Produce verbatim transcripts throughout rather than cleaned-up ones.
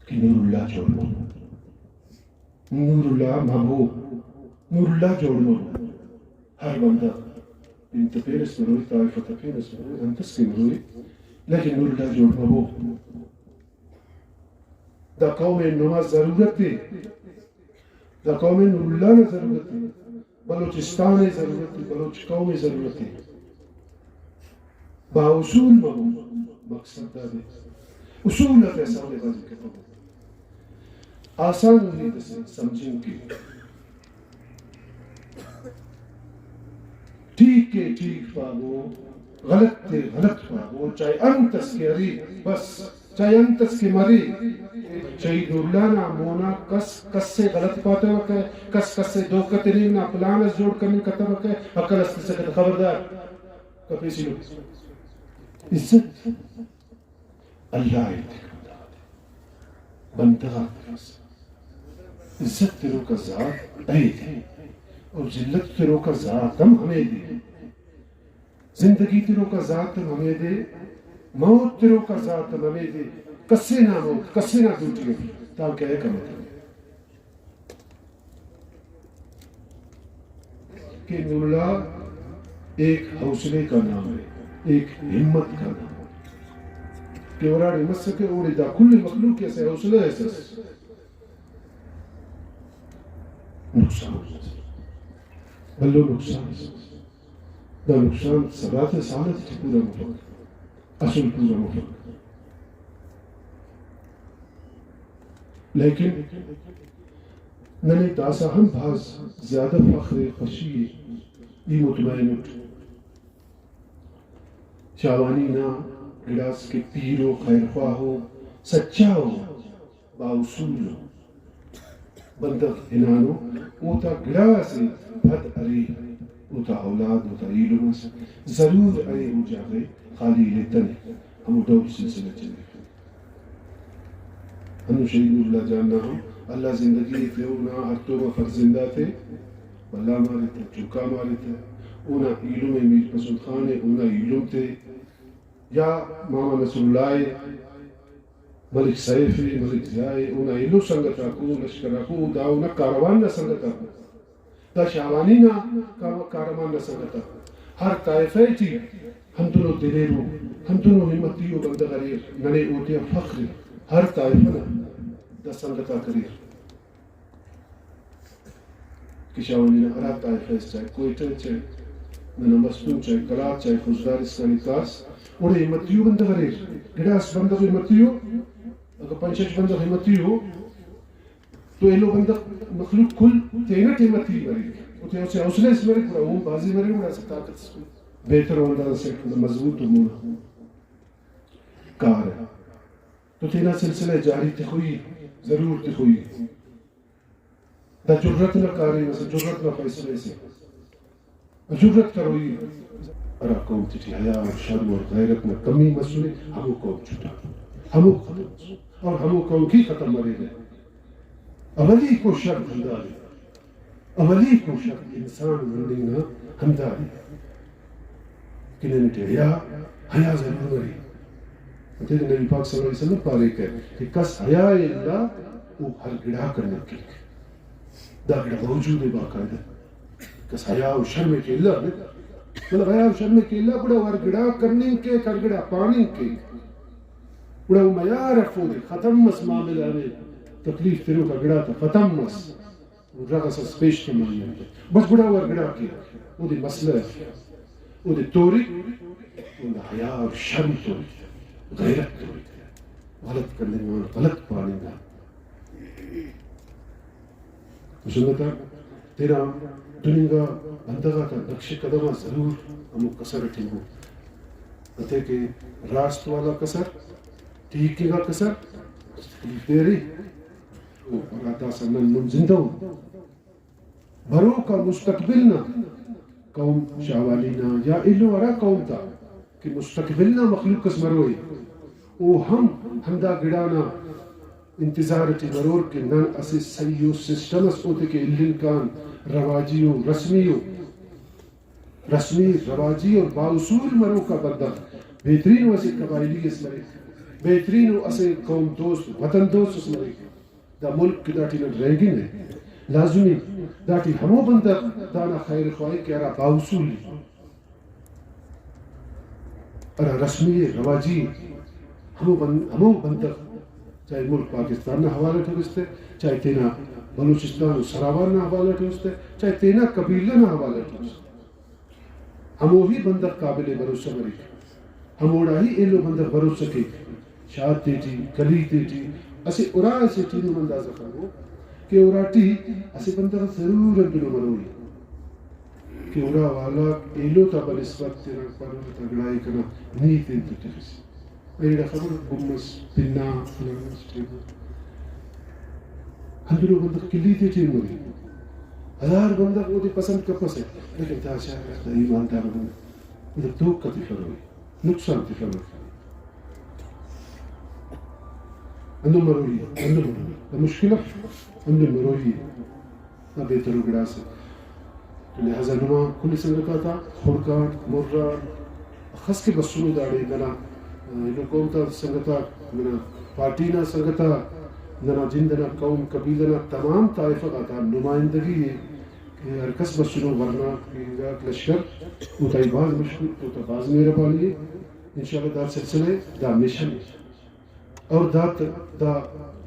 کہ نور اللہ جوڑ مبو۔ نور اللہ مبو، نور اللہ جوڑ مبو۔ ہر بندغ پن تہ پین اس مروئے، طائفہ تہ پین اس مروئے، انتس کہ مروئے، لیکن نور اللہ جوڑ مبو۔ دا قوم ءِ نما ضرورت ءِ، دا قوم ءِ نور اللہ نا ضرورت ءِ، بلوچستان ءِ ضرورت ءِ، بلوچ قوم ءِ ضرورت ءِ۔ با اصول مبو، مقصد دادے۔ اصول آتے سوال بازی کتو۔ آسان ہیت اسے سمجھنگ کہ ٹھیک ءِ ٹھیک پاگو، غلط ءِ غلط پاگو، چاہے انت اس کہ ارے بس، چاہے انت اس کہ مرے، شہید نوراللہ نا مونا کس کس ءِ غلط پاتوکہ، کس کس ءِ دھوکہ تننگ نا پلان اس جوڑ کننگ کتوکہ، عقل اس تسکہ تہ خبردار کپیسنو۔ عزت اللہ ءِ تخ، بندغ آک تخس۔ عزت تروکا ذات اے دے، اور ذلت تروکا ذات ہم ہمے دے۔ زندگی تروکا ذات ہم ہمے دے، موت تروکا ذات ہم ہمے دے۔ کسے نا موت، کسے نا دوٹی اف، تانکہ اے کم اتنے۔ کہ نوراللہ ایک حوصلے کا نام ہے، ایک ہمت کا نام ہے۔ کہ ہراڑے مسکہ اوڑے دا کل مخلوق کہ اسہ حوصلہ اس ئس۔ نقصان اس۔ بھلو نقصان اس۔ دا نقصان سدا تے سال تے پورا مفک۔ اسل پورا مفک۔ لیکن ننے داسہ ہم بھاز زیادہ فخر ءِ، خوشی ءِ، ای مطمئن اٹ۔ شاہوانی نا گڑاس کہ پیر ءُ، خیرخواہ ءُ، سچا ءُ، بااصول ءُ، بندغ ہنانو، اوتا گڑاس ءِ پد ارے، اوتا اولاد، اوتا ایلم اس ضرور ارے، او جاگہ ءِ خالی الیتنے، ہمو ڈول سلسلہ چلیفے۔ ہندن شہید نوراللہ جان نا ہم اللہ زندگی ءِ ایتہ، اونا ہڑتوم آ فرزند آتے بھلا ماریتہ، چنکا ماریتہ، اونا ایلم ءِ، میر پسند خان ءِ، اونا ایلم تے، یا ماما نصراللہ ءِ، ملک سیف ءِ، ملک ضیاء ءِ، اونا ایلو سنگت آکو، لشکر آکو، دا اونا کاروان نا سنگت آکو۔ دا شاہوانی نا کا-، کارمان نا سنگت آ۔ ہر طائفہ ٹی ہندنو دلیرو، ہندنو ہمتی ءُ بندغ اریر، ننے اوتیا فخر ءِ۔ ہر طائفہ نا دا سنگت آک اریر۔ کہ شاہوانی نا ہرا طائفہ اس، چاہے کوئٹہ، چاہے ننا مستونگ، چاہے قلات، چاہے خضدار اسکان کاس، اوڑے ہمتی ءُ بندغ اریر۔ گڑاس بندغ ہمتی ءُ، اگہ پنچ اٹ بندغ ہمتی ءُ، تو ایلو بندغ، مخلوق کل تینٹ ہمتی مریک، او تینا اسہ حوصلہ اس مریک، گڑا اوہم بھازی مریک، گڑا اسہ طاقت اس بہتر ءُ انداز اسے مضبوط ءُ مونا کار ءِ۔ تو تینا سلسلہ جاری تخوئی، ضرور تخوئی۔ دا جرات نا کاریم اسے، جرات نا فیصلہ اسے۔ جرات کروئی۔ ہرا قوم تیٹی حیا اور شرم اور غیرت نا کمی مسنے، ہمو قوم چھٹا، ہمو ختم مسنے۔ اور ہمو قوم کی ختم مریرہ۔ اولیکو شرط ہندادے، اولیکو شرط انسان مننگ نا ہندادے کہ نن ٹی حیا، حیا ضرور مرے۔ انتئے نبی پاک صلی اللہ علیہ وسلم پاریکہ کہ کس حیا ءِ الا او ہر گڑا کننگ کیک۔ دا گڑا موجود ءِ باقاعدہ۔ کس حیا و شرم ءِ کہ الا نے، مطلب حیا و شرم ءِ کہ الا، گڑا او ہر گڑا کننگ کیک، ہر گڑا پاننگ کیک۔ گڑا او میار اف اودے، ختم مس معاملہ، ہمے تکلیف تروکا گڑا تا ختم مس۔ رغ اس اس پیش تمائی انت۔ بس گڑا او ہر گڑا کیک، اودے مسئلہ اف، اودے تورک، اوندا حیا و شرم تورک، غیرت تورک، غلط کننگ آن، غلط پاننگ آن۔ تو سنگتاک، تینا دن انگا بندغ آتا نقش قدم آ ضرور ہمو کسر اٹی ہو۔ انتئے کہ راست والا کسر، ٹھیک انگا کسر، تکلیف دے ارے۔ او ہرا داسہ نن نم زندہ ان۔ بروکا مستقبل نا قوم شاہوالی نا یا ایلو ہرا قوم تا کہ مستقبل نا مخلوق اس مروئے، او ہم ہندا گڑا نا انتظار ٹی مرور کہ نن اسہ صحیح و سسٹم اس اوتیکہ الن کان، رواجی و رسمی و رسمی، رواجی اور بااصول مروکا بندغ بہترین و اسہ قبائلی اس مریک، بہترین و اسہ قوم دوست، وطن دوست اس مریک۔ دا ملک کہ داٹی نن رہینگن ءِ، لازمی داٹی ہمو بندغ دانا خیر خواہک کہ ہرا بااصول ءِ، ہرا رسمی ءِ، رواجی ءِ۔ ہمو بن-، ہمو بندغ چاہے ملک پاکستان نا حوالہ ٹی ہم استے، چاہے تینا بلوچستان و سراوان نا حوالہ ٹی ہم استے، چاہے تینا قبیلہ نا حوالہ ٹی ہم استے۔ ہموہی بندغ قابل بھروسہ مریک، ہموڑا ہی ایلو بندغ بھروسہ کیک۔ شار تیٹی، گلی تیٹی، اسہ اُرا اسے ٹی نم اندازہ خلو کہ اُراٹی اسہ بندغ ضرور ہندنو مروئی کہ اُرا والاک ایلو تا بنسبت تینا پارہ، "تا گڑا ای کنا، نی تین تو تخس۔" ایڑا خبر گمس، پنا، فلانا، ٹھیک۔ ہندنو بندغ کلی تیٹی ہم مرے۔ ہزار بندغ اودے پسند کپسہ، لیکن دا شاعر دا ایماندار بندغ، مطلب دھوکہ تخرہ، نقصان تخرہ۔ ہندن مروئی، ہندن مروئی۔ دا مشکل اف، ہندن مروئی۔ دا بے ترو گڑاسے۔ تو لہذا نما کل سنگت آتا خڑک آن، مر آن، اخس کہ بسنو داڑے ننا، آ، ایلو قوم تا سنگت آک، ننا پارٹی نا سنگت آک، ننا جند ئنا قوم قبیلہ نا تمام طائفہ غاتا نمائندگی ءِ کہ ہر کس بسنو، ورنا، پینگاک، لشکر، اوتا ای بھاز مشکور، اوتا بھاز مہربانی ءِ۔ انشاءاللہ دا سلسلہ ءِ، دا مشن ءِ۔ اور دا ت-، دا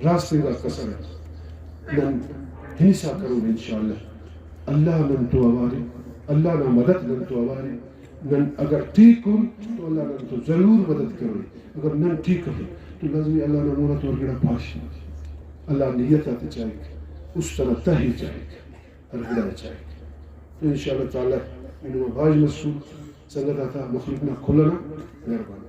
راست انگا کسر ءِ۔ نن ہنسا کرون انشاءاللہ۔ اللہ نن تو اوار ءِ، اللہ نا مدد نن تو اوار ءِ۔ نن اگر ٹھیک ان تو اللہ نن تو ضرور مدد کروئی۔ اگر نن ٹھیک افن تو لازمی اللہ نا مون آ تو ہر گڑا پاش۔ اللہ نیت آتے چاہک، است ئنا تہ ءِ چاہک، ہر گڑا ءِ چاہک۔ تو انشاءاللہ تعالی اینو بھاز مسور سنگت آتا، مخلوق نا کل ئنا مہربانی۔